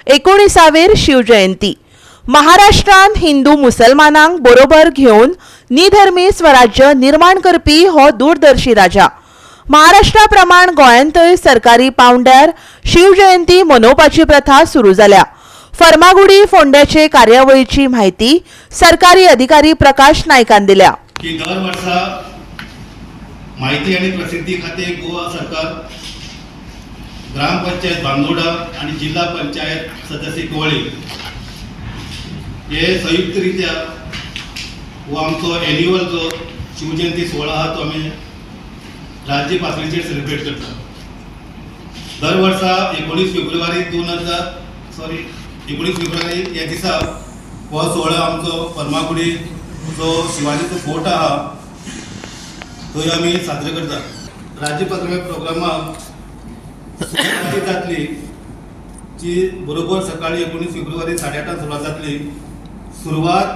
एकोणिसावेर शिवजयंती. महाराष्ट्रान हिंदू मुसलमानांक बरोबर घेवन निधर्मी स्वराज्य निर्माण करपी हो दूरदर्शी राजा. महाराष्ट्रा प्रमाण गोंयांतय सरकारी पावंड्यार शिवजयंती मनोवपाची प्रथा सुरू जाल्या. फर्मागुडी फोंड्याचे कार्यावळीची म्हायती सरकारी अधिकारी प्रकाश नायकान दिल्या. की दर वर्सा माहिती आणि प्रसिद्धी खाते, गोवा सरकार, ग्रामपंचायत बांदोडा आणि जिल्हा पंचायत सदस्य कुवळी हे संयुक्तरित्या हो आमचो एन्युअल जो शिवजयंती सुवाळो आहा, तो आमी राज्य पातळीचेर सेलिब्रेट करता. दर वर्सा 19 फेब्रुवारी 2000, सॉरी, 19 फेब्रुवारी ह्या दिसा हो सुवाळो आमचो फर्मागुडी जो शिवाजीचो फोर्ट आहा, थंय आमी साजरो करतात. राज्य पातळी प्रोग्रामाक सुरवात जातली जी बरोबर सकाळी 19 फेब्रुवारी 8:30 सुरवात जातली. सुरवात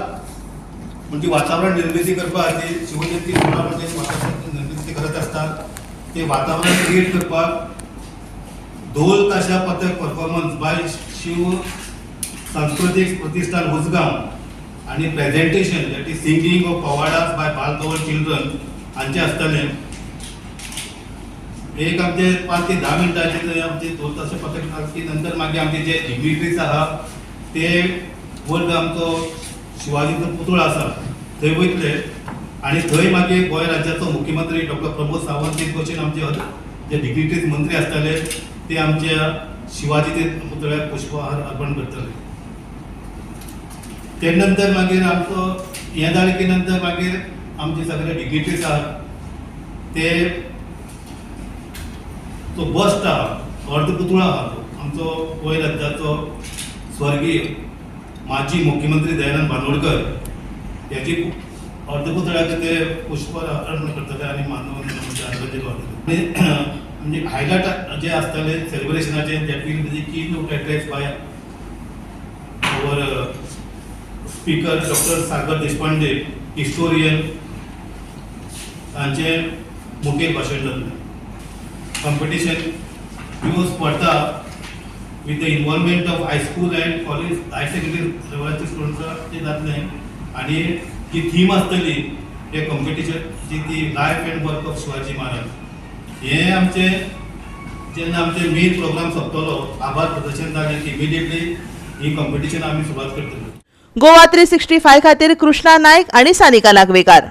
म्हणजे वातावरण निर्मिती करपा खातीर, शिवजयंती सुवाळो म्हणजे वातावरण निर्मिती करत आसतात, ते वातावरण क्रिएट करपाक ढोल ताशा पथक परफॉर्मन्स बाय शिव सांस्कृतीक प्रतिष्ठान उजगांव आणि presentation, that is singing of powadas by Bal Bhavan children हांचे आसतलें. एक आमचे 5 ते 10 मिनटाचे थंय आमचे ढोल ताशे पथक की नंतर मागीर आमचे जे डिग्निटरीज आहा, ते वर्ग आमचो शिवाजीचो पुतळो आसा थंय वयतले आणि थंय मागीर गोंय राज्याचो मुख्यमंत्री डॉक्टर प्रमोद सावंत, ते भशेन आमचे जे डिग्निटरीज मंत्री आसतले, ते आमच्या शिवाजीचे पुतळ्याक पुष्पहार अर्पण करतले. ते नंतर मागीर आमचो हें जालें की नंतर मागीर आमचे सगळे डिग्निटरीज आहात, ते तो बस्ट आहा, अर्ध पुतळो आहा, तो आमचो गोंय राज्याचो स्वर्गीय माजी मुख्यमंत्री दयानंद बांदोडकर याची अर्धपुतळ्याक ते पुष्प अर्पण करतले आनी मानवंदना म्हणजे आदरांजली वाहतले. आनी म्हणजे हायलायट जे आसतले सेलिब्रेशनाचे, that will be keynote address by our speaker Doctor Sagar Deshpande, historian, तांचे मुखेल भाशण जातलें. कॉम्पिटिशन ह्यो स्पर्धा with the involvement of high school and college, higher secondary लेवलाचे स्टुडंट्स ते जातले आनी जी थीम आसतली हे कॉम्पिटिशनची ती life and work of Shivaji Maharaj. हे आमचे जेन्ना आमचे मेन प्रोग्राम सोंपतलो, आभार प्रदर्शन जालें की इमिडिएटली ही कॉम्पिटिशन आमी सुरवात करतले. गोवा 365 खातीर कृष्णा नायक आणि सानिका नागवेकार.